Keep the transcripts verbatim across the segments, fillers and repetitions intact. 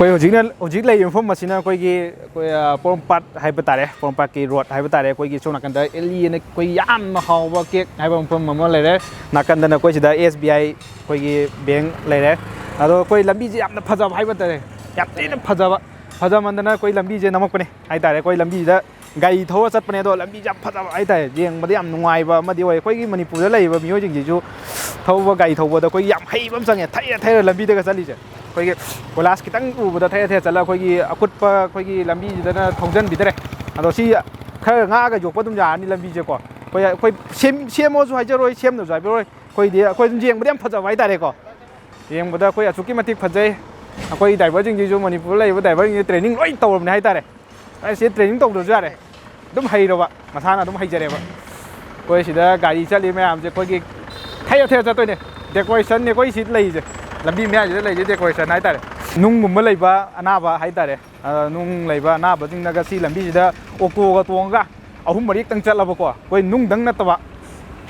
ꯑꯩꯈꯣꯏ ꯍꯧꯖꯤꯛꯅ, ꯍꯧꯖꯤꯛ ꯂꯩꯔꯤꯕ ꯃꯐꯝ ꯑꯁꯤꯅ ꯑꯩꯈꯣꯏꯒꯤ, ꯑꯩꯈꯣꯏ, ꯑ, ꯄꯣꯔꯣꯝꯄꯥꯠ ꯍꯥꯏꯕ ꯇꯥꯔꯦ, ꯄꯣꯔꯣꯝꯄꯥꯠꯀꯤ ꯔꯣꯗ ꯍꯥꯏꯕ ꯇꯥꯔꯦ꯫ ꯑꯩꯈꯣꯏꯒꯤ ꯁꯣꯝ ꯅꯥꯀꯟꯗ ꯑꯦꯂꯤ ꯑꯅ ꯑꯩꯈꯣꯏ ꯌꯥꯝꯅ ꯍꯥꯎꯕ ꯀꯦꯛ ꯍꯥꯏꯕ ꯃꯐꯝ ꯑꯃ ꯂꯩꯔꯦ, ꯅꯥꯀꯟꯗꯅ ꯑꯩꯈꯣꯏ ꯁꯤꯗ ꯑꯦꯁ ꯕꯤ ꯑꯥꯏ ꯑꯩꯈꯣꯏꯒꯤ ꯕꯦꯡ ꯂꯩꯔꯦ꯫ ꯑꯗꯣ ꯑꯩꯈꯣꯏ ꯂꯝꯕꯤꯁꯦ ꯌꯥꯝꯅ ꯐꯖꯕ ꯍꯥꯏꯕ ꯇꯥꯔꯦ, ꯌꯥꯝ ꯊꯤꯅ ꯐꯖꯕ, ꯐꯖꯃꯟꯗꯅ ꯑꯩꯈꯣꯏ ꯂꯝꯕꯤꯁꯦ ꯅꯝꯃꯛꯄꯅꯦ ꯍꯥꯏ ꯇꯥꯔꯦ꯫ ꯑꯩꯈꯣꯏ ꯂꯝꯕꯤꯁꯤꯗ ꯒꯥꯔꯤ ꯊꯧꯔ ꯆꯠꯄꯅꯦ, ꯑꯗꯣ ꯂꯝꯕꯤꯁꯦ ꯌꯥꯝ ꯐꯖꯕ ꯍꯥꯏ ꯇꯥꯔꯦ, ꯌꯦꯡꯕꯗ ꯌꯥꯝ ꯅꯨꯡꯉꯥꯏꯕ ꯑꯃꯗꯤ ꯑꯣꯏ꯫ ꯑꯩꯈꯣꯏꯒꯤ ꯃꯅꯤꯄꯨꯔꯗ ꯂꯩꯔꯤꯕ ꯃꯤꯑꯣꯏꯁꯤꯡꯁꯤꯁꯨ ꯊꯧꯕ, ꯒꯥꯔꯤ ꯊꯧꯕꯗ ꯑꯩꯈꯣꯏꯒꯤ ꯌꯥꯝ ꯍꯩꯕ ꯑꯃ ꯆꯪꯉꯦ, ꯊꯩꯔ ꯊꯩꯔ ꯂꯝꯕꯤꯗꯒ ꯆꯠꯂꯤꯁꯦ꯫ ꯑꯩꯈꯣꯏꯒꯤ ꯀꯣꯏꯂꯥꯁ ꯈꯤꯇꯪ ꯎꯕꯗ ꯊꯩꯔ ꯊꯩꯔ ꯆꯠꯂꯒ ꯑꯩꯈꯣꯏꯒꯤ ꯑꯀꯨꯠꯄ ꯑꯩꯈꯣꯏꯒꯤ ꯂꯝꯕꯤꯁꯤꯗꯅ ꯊꯧꯖꯟꯕꯤꯗ꯭ꯔꯦ꯫ ꯑꯗꯣ ꯁꯤ ꯈꯔ ꯉꯥꯛꯑꯒ ꯌꯣꯛꯄ ꯑꯗꯨꯝ ꯌꯥꯔꯅꯤ ꯂꯝꯕꯤꯁꯦꯀꯣ꯫ ꯑꯩꯈꯣꯏ, ꯑꯩꯈꯣꯏ ꯁꯦꯝ-, ꯁꯦꯝꯃꯣꯁꯨ ꯍꯥꯏꯖꯔꯣꯏ, ꯁꯦꯝꯅꯁꯨ ꯍꯥꯏꯕꯤꯔꯣꯏ꯫ ꯑꯩꯈꯣꯏꯗꯤ, ꯑꯩꯈꯣꯏ ꯑꯗꯨꯝ ꯌꯦꯡꯕꯗ ꯌꯥꯝ ꯐꯖꯕ ꯍꯥꯏ ꯇꯥꯔꯦꯀꯣ꯫ ꯌꯦꯡꯕꯗ ꯑꯩꯈꯣꯏ ꯑꯁꯨꯛꯀꯤ ꯃꯇꯤꯛ ꯐꯖꯩ꯫ ꯑꯩꯈꯣꯏ ꯗ꯭ꯔꯥꯏꯚꯔꯁꯤꯡꯁꯤꯁꯨ, ꯃꯅꯤꯄꯨꯔꯗ ꯂꯩꯔꯤꯕ ꯗ꯭ꯔꯥꯏꯚꯔꯁꯤꯡꯁꯤ ꯇ꯭ꯔꯦꯅꯤꯡ ꯂꯣꯏ ꯇꯧꯔꯕꯅꯦ ꯍꯥꯏ ꯇꯥꯔꯦ꯫ ꯑꯩ ꯁꯤ ꯇ꯭ꯔꯦꯅꯤꯡ ꯇꯧꯗ꯭ꯔꯁꯨ ꯌꯥꯔꯦ, ꯑꯗꯨꯝ ꯍꯩꯔꯕ, ꯃꯁꯥꯅ ꯑꯗꯨꯝ ꯍꯩꯖꯔꯦꯕ꯫ ꯑꯩꯈꯣꯏ ꯁꯤꯗ ꯒꯥꯔꯤ ꯆꯠꯂꯤ ꯃꯌꯥꯝꯁꯦ ꯑꯩꯈꯣꯏꯒꯤ ꯊꯩꯔ ꯊꯩꯔ ꯆꯠꯇꯣꯏꯅꯦ꯫ ꯗꯦꯀꯣꯔꯦꯁꯟꯅꯦ ꯑꯩꯈꯣꯏ ꯁꯤ ꯂꯩꯔꯤꯁꯦ, ꯂꯝꯕꯤ ꯃꯌꯥꯏꯁꯤꯗ ꯂꯩꯔꯤꯁꯦ ꯗꯦꯀꯣꯔꯦꯁꯟ ꯍꯥꯏ ꯇꯥꯔꯦ꯫ ꯅꯨꯡꯒꯨꯝꯕ ꯂꯩꯕ ꯑꯅꯥꯕ ꯍꯥꯏ ꯇꯥꯔꯦ, ꯑ, ꯅꯨꯡ ꯂꯩꯕ ꯑꯅꯥꯕꯁꯤꯡꯅꯒ ꯁꯤ ꯂꯝꯕꯤꯁꯤꯗ ꯑꯣꯇꯣꯒ ꯇꯣꯡꯉꯒ ꯑꯍꯨꯝ ꯃꯔꯤꯛꯇꯪ ꯆꯠꯂꯕꯀꯣ, ꯑꯩꯈꯣꯏ ꯅꯨꯡꯗꯪ ꯅꯠꯇꯕ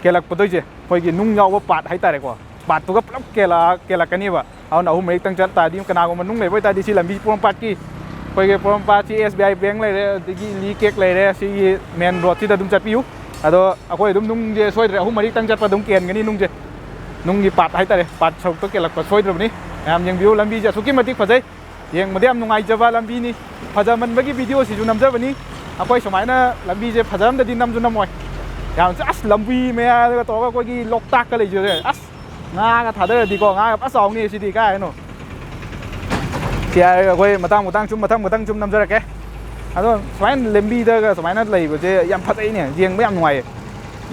ꯀꯦꯜꯂꯛꯄꯗꯣꯏꯁꯦ, ꯑꯩꯈꯣꯏꯒꯤ ꯅꯨꯡ ꯌꯥꯎꯕ ꯄꯥꯠ ꯍꯥꯏ ꯇꯥꯔꯦꯀꯣ, ꯄꯥꯠꯇꯨꯒ ꯄꯨꯂꯞ ꯀꯦꯜꯂꯛꯑ-, ꯀꯦꯜꯂꯛꯀꯅꯦꯕ꯫ ꯑꯗꯨꯅ ꯑꯍꯨꯝ ꯃꯔꯤꯛꯇꯪ ꯆꯠ ꯇꯥꯔꯗꯤ, ꯀꯅꯥꯒꯨꯝꯕ ꯅꯨꯡ ꯂꯩꯕ ꯑꯣꯏꯇꯥꯔꯗꯤ, ꯁꯤ ꯂꯝꯕꯤ ꯄꯣꯔꯣꯝꯄꯥꯠꯀꯤ, ꯑꯩꯈꯣꯏꯒꯤ ꯄꯣꯔꯣꯝꯄꯥꯠꯁꯤ ꯑꯦꯁ ꯕꯤ ꯑꯥꯏ ꯕꯦꯡ ꯂꯩꯔꯦ, ꯑꯗꯒꯤ ꯂꯤ ꯀꯦꯛ ꯂꯩꯔꯦ, ꯁꯤꯒꯤ ꯃꯦꯟ ꯔꯣꯗꯁꯤꯗ ꯑꯗꯨꯝ ꯆꯠꯄꯤꯌꯨ꯫ ꯑꯗꯣ ꯑꯩꯈꯣꯏ ꯑꯗꯨꯝ ꯅꯨꯡꯁꯦ ꯁꯣꯏꯗ꯭ꯔꯦ ꯑꯍꯨꯝ ꯃꯔꯤꯛꯇꯪ ꯆꯠꯄ ꯑꯗꯨꯝ ꯀꯦꯟꯒꯅꯤ ꯅꯨꯡꯁꯦ꯫ ꯅꯨꯡꯒꯤ ꯄꯥꯠ ꯍꯥꯏ ꯇꯥꯔꯦ, ꯄꯥꯠ ꯁꯔꯨꯛꯇꯣ ꯀꯦꯜꯂꯛꯄ ꯁꯣꯏꯗ꯭ꯔꯕꯅꯤ꯫ ꯃꯌꯥꯝ ꯌꯦꯡꯕꯤꯌꯨ, ꯂꯝꯕꯤꯁꯦ ꯑꯁꯨꯛꯀꯤ ꯃꯇꯤꯛ ꯐꯖꯩ꯫ ꯌꯦꯡꯕꯗ ꯌꯥꯝ ꯅꯨꯡꯉꯥꯏꯖꯕ ꯂꯝꯕꯤꯅꯤ꯫ ꯐꯖꯃꯟꯕꯒꯤ ꯚꯤꯗꯤꯑꯣꯁꯤꯁꯨ ꯅꯝꯖꯕꯅꯤ꯫ ꯑꯩꯈꯣꯏ ꯁꯨꯃꯥꯏꯅ ꯂꯝꯕꯤꯁꯦ ꯐꯖꯔꯝꯗꯗꯤ ꯅꯝꯁꯨ ꯅꯝꯃꯣꯏ꯫ ꯌꯥꯝ, ꯑꯁ, ꯂꯝꯕꯤ ꯃꯌꯥꯗꯒ ꯇꯧꯔꯒ ꯑꯩꯈꯣꯏꯒꯤ ꯂꯣꯛꯇꯥꯛꯀ ꯂꯩꯖꯔꯦ꯫ ꯑꯁ, ꯉꯥꯒ ꯊꯥꯗꯔꯗꯤꯀꯣ, ꯉꯥꯒ ꯐꯖ ꯆꯥꯎꯅꯤ ꯁꯤꯗꯤ, ꯀꯥꯏ ꯍꯥꯏꯅꯣ? ꯁꯤ ꯍꯥꯏꯔꯒ ꯑꯩꯈꯣꯏ ꯃꯇꯥꯡ ꯃꯇꯥꯡ ꯁꯨꯝ, ꯃꯊꯪ ꯃꯊꯪ ꯁꯨꯝ ꯅꯝꯖꯔꯛꯀꯦ꯫ ꯑꯗꯣ ꯁꯨꯃꯥꯏꯅ ꯂꯝꯕꯤꯗꯒ ꯁꯨꯃꯥꯏꯅ ꯂꯩꯕꯁꯦ ꯌꯥꯝ ꯐꯖꯩꯅꯦ, ꯌꯦꯡꯕ ꯌꯥꯝ ꯅꯨꯡꯉꯥꯏꯌꯦ꯫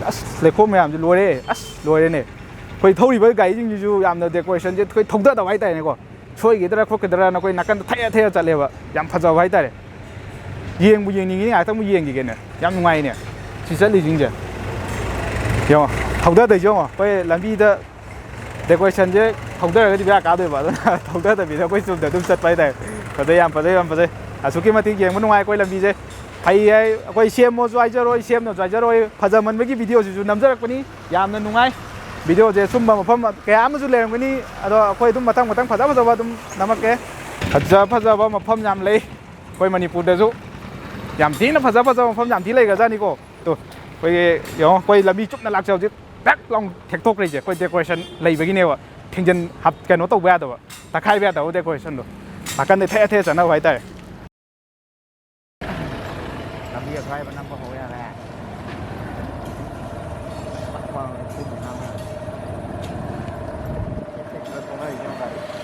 ꯑꯁ, ꯂꯩꯈꯣꯝ ꯃꯌꯥꯝꯁꯦ ꯂꯣꯏꯔꯦ, ꯑꯁ, ꯂꯣꯏꯔꯦꯅꯦ꯫ ꯑꯩꯈꯣꯏ ꯊꯧꯔꯤꯕ ꯒꯥꯔꯤꯁꯤꯡꯁꯤꯁꯨ ꯌꯥꯝꯅ ꯗꯦꯀꯣꯔꯦꯁꯟꯁꯦ ꯑꯩꯈꯣꯏ ꯊꯧꯗꯗꯕ ꯍꯥꯏꯇꯥꯔꯦꯅꯦꯀꯣ꯫ ꯁꯣꯏꯈꯤꯗ꯭ꯔꯥ ꯈꯣꯠꯈꯤꯗ꯭ꯔꯥꯅ ꯑꯩꯈꯣꯏ ꯅꯥꯀꯟꯗ ꯊꯩꯔ ꯊꯩꯔ ꯆꯠꯂꯦꯕ꯫ ꯌꯥꯝ ꯐꯖꯕ ꯍꯥꯏꯇꯥꯔꯦ꯫ ꯌꯦꯡꯕꯨ ꯌꯦꯡꯅꯤꯡꯉꯤꯅꯦ, ꯉꯥꯏꯍꯥꯛꯇꯪꯕꯨ ꯌꯦꯡꯈꯤꯒꯦꯅꯦ꯫ ꯌꯥꯝ ꯅꯨꯡꯉꯥꯏꯅꯦ ꯁꯤ ꯆꯠꯂꯤꯁꯤꯡꯁꯦ꯫ ꯌꯦꯡꯉꯣ, ꯊꯧꯗꯗꯣꯏꯁꯦ ꯌꯦꯡꯉꯣ, ꯑꯩꯈꯣꯏ ꯂꯝꯕꯤꯗ ꯗꯦꯀꯣꯔꯦꯁꯟꯁꯦ ꯊꯧꯗꯔꯒꯗꯤ ꯕꯦꯔꯥ ꯀꯥꯗꯣꯏꯕ, ꯑꯗꯨꯅ ꯊꯧꯗꯗꯕꯤꯗ ꯑꯩꯈꯣꯏ ꯆꯨꯝꯅ ꯑꯗꯨꯝ ꯆꯠꯄ ꯍꯥꯏꯇꯥꯔꯦ꯫ ꯐꯖꯩ, ꯌꯥꯝ ꯐꯖꯩ, ꯌꯥꯝ ꯐꯖꯩ꯫ ꯑꯁꯨꯛꯀꯤ ꯃꯇꯤꯛ ꯌꯦꯡꯕ ꯅꯨꯡꯉꯥꯏ ꯑꯩꯈꯣꯏ ꯂꯝꯕꯤꯁꯦ꯫ ꯐꯩ ꯍꯥꯏ, ꯑꯩꯈꯣꯏ ꯁꯦꯝꯃꯣꯁꯨ ꯍꯥꯏꯖꯔꯣꯏ, ꯁꯦꯝꯅꯁꯨ ꯍꯥꯏꯖꯔꯣꯏ, ꯐꯖꯃꯟꯕꯒꯤ ꯚꯤꯗꯤꯑꯣꯁꯤꯁꯨ ꯅꯝꯖꯔꯛꯄꯅꯤ꯫ ꯌꯥꯝꯅ ꯅꯨꯡꯉꯥꯏ꯫ ꯚꯤꯗꯤꯑꯣꯁꯦ ꯁꯨꯝꯕ ꯃꯐꯝ ꯀꯌꯥ ꯑꯃꯁꯨ ꯂꯩꯔꯝꯒꯅꯤ, ꯑꯗꯣ ꯑꯩꯈꯣꯏ ꯑꯗꯨꯝ ꯃꯊꯪ ꯃꯊꯪ ꯐꯖ ꯐꯖꯕ ꯑꯗꯨꯝ ꯅꯝꯃꯛꯀꯦ꯫ ꯐꯖ ꯐꯖꯕ ꯃꯐꯝ ꯌꯥꯝ ꯂꯩ ꯑꯩꯈꯣꯏ ꯃꯅꯤꯄꯨꯔꯗꯁꯨ꯫ ꯌꯥꯝ ꯊꯤꯅ ꯐꯖ ꯐꯖꯕ ꯃꯐꯝ ꯌꯥꯝ ꯊꯤ ꯂꯩꯈ꯭ꯔꯖꯥꯠꯅꯤꯀꯣ꯫ ꯇꯣ, ꯑꯩꯈꯣꯏꯒꯤ ꯌꯦꯡꯉꯣ, ꯑꯩꯈꯣꯏ ꯂꯝꯕꯤ ꯆꯨꯞꯅ ꯂꯥꯛꯆꯩ ꯍꯧꯖꯤꯛ꯫ ꯕꯦꯛ ꯂꯥꯎ ꯊꯦꯛꯇꯣꯛꯈ꯭ꯔꯤꯁꯦ ꯑꯩꯈꯣꯏ decoration ꯂꯩꯕꯒꯤꯅꯦꯕ꯫ ꯊꯤꯡꯖꯤꯟ ꯍꯥꯞ-, ꯀꯩꯅꯣ ꯇꯧꯕ ꯌꯥꯗꯕ, ꯇꯛꯈꯥꯏꯕ ꯌꯥꯗꯕ decorationꯗꯣ꯫ ꯅꯥꯀꯟꯗ ꯊꯦꯛꯑ ꯊꯦꯛꯑ ꯆꯠꯅꯕ ꯍꯥꯏꯇꯥꯔꯦ꯫ ꯂꯝꯕꯤ ꯑꯀꯥꯏꯕ ꯅꯝꯕ ꯍꯧ ꯌꯥꯔꯦ꯫ ꯄꯥꯛ ꯄꯥꯛ ꯀꯨꯝꯃꯨ ꯅꯥꯕ꯫ ꯆꯦꯛ ꯆꯦꯛ ꯆꯦꯛ ꯊꯧꯅꯔꯤꯁꯦ ꯌꯦꯡꯉꯨ ꯒꯥꯔꯤ꯫